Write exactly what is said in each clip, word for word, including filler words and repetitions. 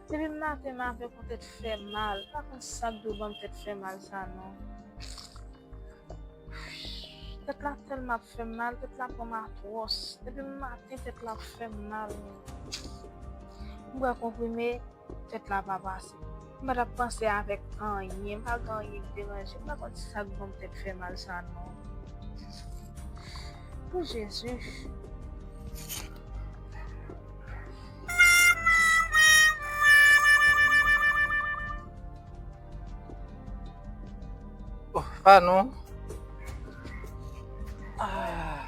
Depi maten m avèk yon tèt fè mal. M pa konn sa k dwe ban m tèt fè mal sa non. Tèt la tèlman ap fè m mal, tèt la pran m atwòs. Depi maten tèt la ap fè m mal. M pran konprime, tèt la pa pase. M pa t ap panse avèk anyen, m pa gen anyen k deranje m, m pa konn sa k ban m tèt fè mal sa non. O Jezi. Oh, pa non. Ah.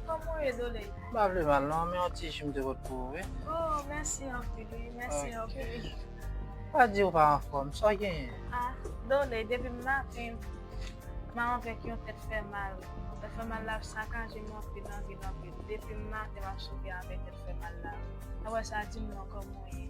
Kòman w ye, Dole? M pa vle mal non, men yon ti ji m te pot pou ou, wi. Oh, mèsi anpil, wi. Mèsi anpil. Pa di ou pa anfòm, sa w genyen? Ah, Dole, depi maten, m avèk yon tèt fè mal. Tèt fè mal la ap sakaje m anpil, anpil, anpil. Depi maten, m ap soufri avèk tèt fè mal la. Apre sa, di m non, kòman w ye?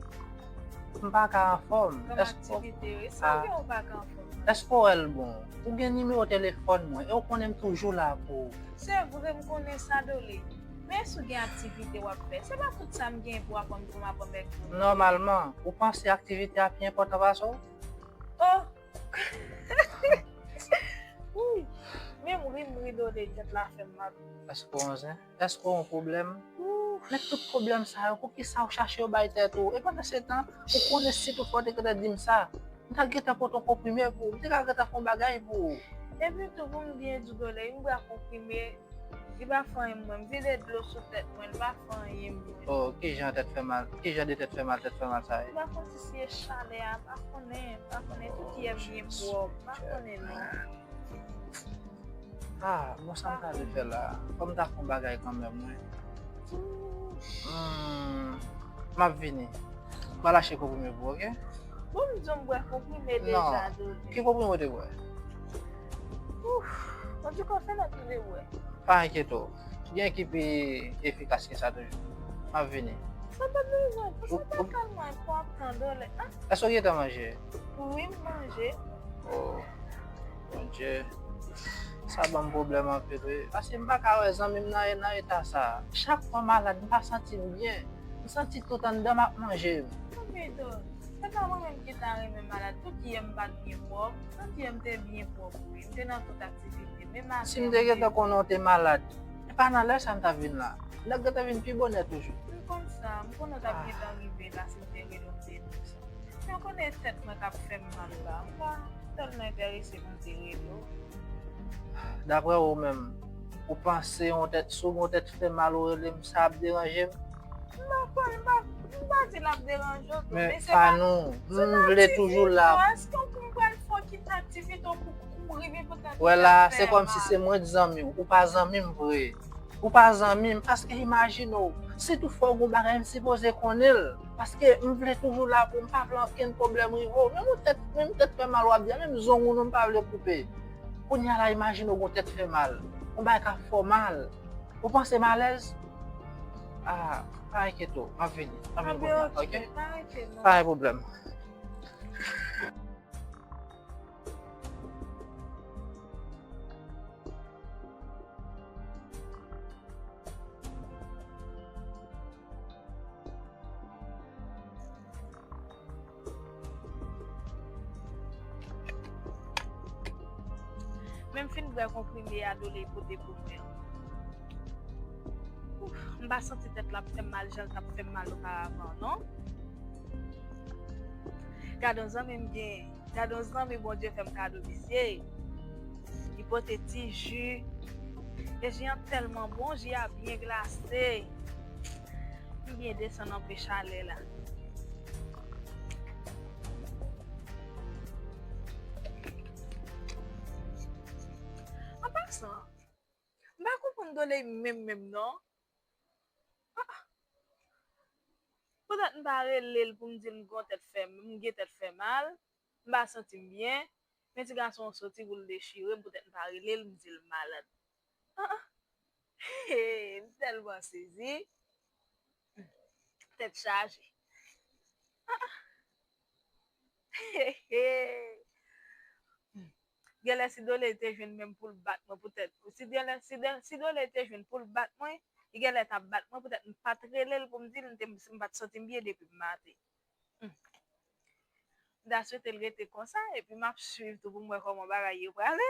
M pa ka anfòm. Kòm aktivite yo, e sa gen ou pa ka anfòm? Èske w wè l bon? Ou gen nimewo telefòn mwen, e w konnen m toujou la pou ou. Se vre, m konnen sa, Dole. Men èske w gen aktivite w ap fè? Se pa tout sa m gen pou aprann, pou m aprann avèk ou. Nòmalman, ou panse aktivite a pi enpòtan pase w? Oh! Wi. Men m ri, m ri, Dole, tèt la fè m mal. Èske w yon zen? Èske w yon pwoblèm? Ou, men tout pwoblèm sa yo, poukisa w chache yo bay tèt ou? E pandansetan, ou konnen si toutfwa w te gentan di m sa, m ta gentan pote yon konprime pou ou, m te ka gentan fè yon bagay pou ou. Epi tou, pou m byen di w, Dole, m bwè konprime, li pa fè anyen mwen, m vide dlo sou tèt mwen, li pa fè anyen mwen. Oh, kijan tèt fè mal, kijan de tèt fè mal, tèt fè mal sa ye? M pa konn si se chalè a, m pa konnen, m pa konnen, tout yè m byen pwòp, m pa konnen non. Ah, bon, sa m ta vle fè la? Fò m ta fè yon bagay kanmenm, wi. Hmm, m ap vini. M pral achte konprime pou ou, oke? Bon, m di w m bwè konprime deja, Dole. Ki konprime ou te bwè? Ouf, antouka, se lòt ou te bwè. Pa enkyete w. Gen ki pi efikas ke sa toujou. M ap vini. Sa pa bezwen, sa pa tèlman enpòtan, Dole. Ah. Èske w gentan manje? Wi, m manje. Oh. Bondye, sa ban m pwoblèm anpil, wi. Paske m pa ka wè zanmi m nan, nan eta sa. Chak fwa m malad, m pa santi m byen. M santi tout anndan m ap manje m. Anmède, se pa mwen menm ki ta renmen malad. Tout yè m pa t byen pwòp. Tout yè m te byen pwòp, wi. M te nan tout aktivite. Menm maten an, si m te gentan konnen w te malad, e pa nan lè sa m t ap vin la. M t ap gentan vin pi bonè toujou. M konn sa. M konnen w t ap gentan rive la si m te rele w, m te di w sa. Men w konnen tèt mwen k ap fè m mal la. M pa tèlman enterese pou m te rele w. Daprè ou menm, ou panse yon tèt, si w gen yon tèt fè mal, ou rele m, sa ap deranje m? M pa kwè, m pa, m pa di l ap deranje w tou, men se pa, Fanou, m vle toujou la. Èske w konprann fò w kite aktivite w pou kouri vin pou tèt ou fè mal? Wè la, se kòmsi se mwen k zanmi w, ou pa zanmi m vre. Ou pa zanmi m, paske imajine w, si toutfwa w gen yon bagay, m sipoze konnen l. Paske m vle toujou la pou w, m pa vle okenn pwoblèm rive w. Menm yon tèt, menm tèt fè mal w ap di a, menm zong ou non m pa vle koupe. Kounye a la, imajine w gen yon tèt fè mal. Yon bagay k ap fè w mal. Ou panse m alèz? Ah, pa enkyete w, m ap vini. M ap vin kounye a, oke? Pa enkyete w, non. Pa gen pwoblèm. Men m fin bwè konprime a Dole pote pou mwen an. Ouf, m pa santi tèt la ap fè m mal jan l t ap fè m mal oparavan, non. Gade yon zanmi m gen, gade yon zanmi Bondye fè m kado misye. Li pote ti ji. E ji an tèlman bon, ji a byen glase. M byen desann anpe chalè la. An pasan, m pa konprann Dole menm menm non. Ah, ah. Poutèt m pa rele l pou m di l m gen tèt fè, m gen tèt fè mal, m pa santi m byen, men ti gason an soti pou l dechire m poutèt m pa rele l, m di l malad. Ah, ah. M tèlman sezi. Tèt chaje. Ah, ah. Genlè si Dole te jwenn menm pou l bat mwen poutèt. Si Dole, si Dole, si Dole te jwenn pou l bat mwen, li genlè t ap bat mwen poutèt m pa t rele l pou m di l m te, m pa t santi m byen depi maten. Hmm. M ta swete l rete konsa, epi m ap swiv tou pou m wè kòman bagay yo prale.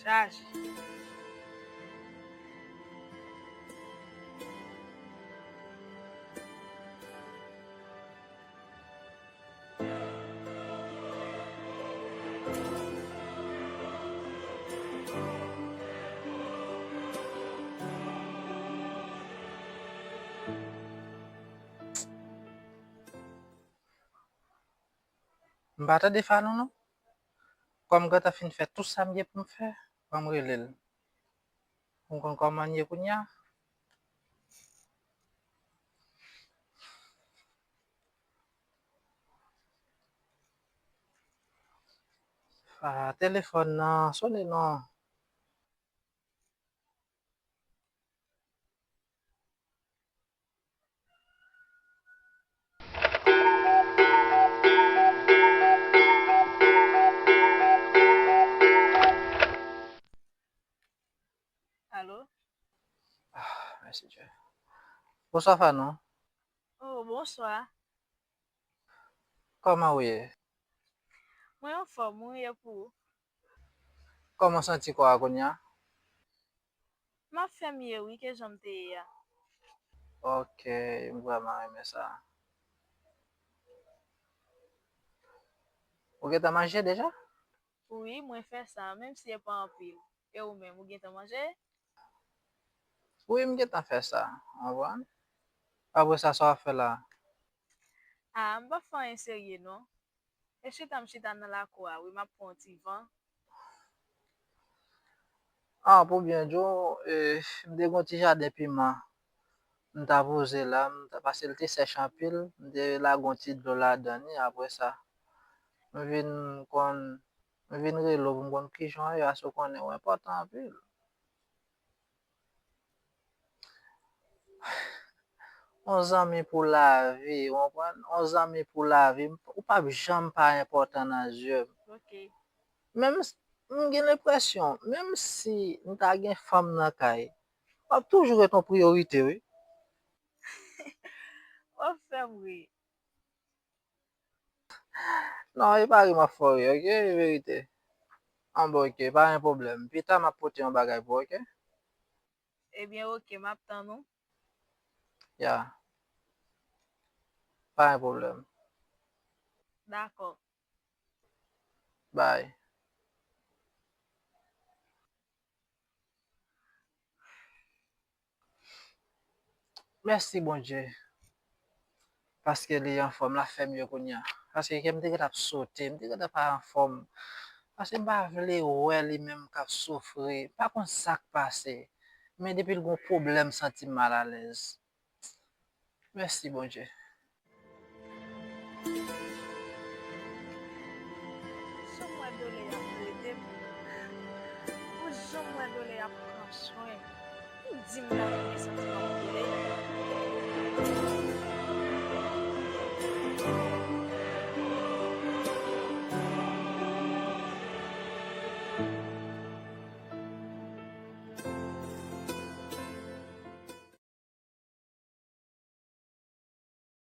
Chaje. M pa tande Fanon non. Kòm m gentan fin fè tout sa m gen pou m fè, ban m rele l pou m konn kòman l ye kounye a. Ah, telefòn nan sonnen non. Alo? Ah, mèsi Dye. Bonswa, Fanon. Oh, bonswa. Kòman ou ye? Mwen anfòm, ou ye pou ou? Kòman w santi kò a kounye a? M ap fè mye wi ke jan m te ye a. Ok, m vrèman renmen sa. Ou gentan manje deja? Wi, mwen fè sa, menm si e pa anpil. E ou menm, ou gentan manje? Wi, m gentan fè sa, w konprann? Apre sa, sa w ap fè la? A, m p ap fè anyen serye non. E chita m chita nan lakou a wi, m ap pran yon ti van. Ah, pou byen di w, e, m te gen yon ti jaden piman. M ta poze la, m ta, paske l te sèch anpil, m te lage yon ti dlo ladan li, apre sa, m vin konn, m vin rele w pou m konn kijan w ye, paske w konnen ou enpòtan anpil. On zanmi pou lavi, w konprann? On zanmi pou lavi, ou p ap janm pa enpòtan nan zye m. Ok. Menm s-, m gen lenpresyon, menm si m ta gen fanm nan kay, w ap toujou ret on priyorite, wi. W ap fè m ri. Non, e pa ri m ap fè w ri, ok? E verite. An bon, ok, pa gen pwoblèm. Pita m ap pote yon bagay pou ou, ok? Ebyen, ok, m ap tann ou. Ya. Pa gen pwoblèm. Dakò. Bye. Mèsi Bondye, paske li anfòm, l ap fè mye kounye a. Paske kè m te gentan ap sote, m te gentan pa anfòm. Paske m pa vle wè li menm k ap soufri, m pa konn sa k pase. Men depi l gen yon pwoblèm, m santi m malalèz. Mèsi Bondye. Janm wè Dole ap trete m. Ou janm wè Dole ap pran swen m. Ou di m la pou gen santiman pou Dole.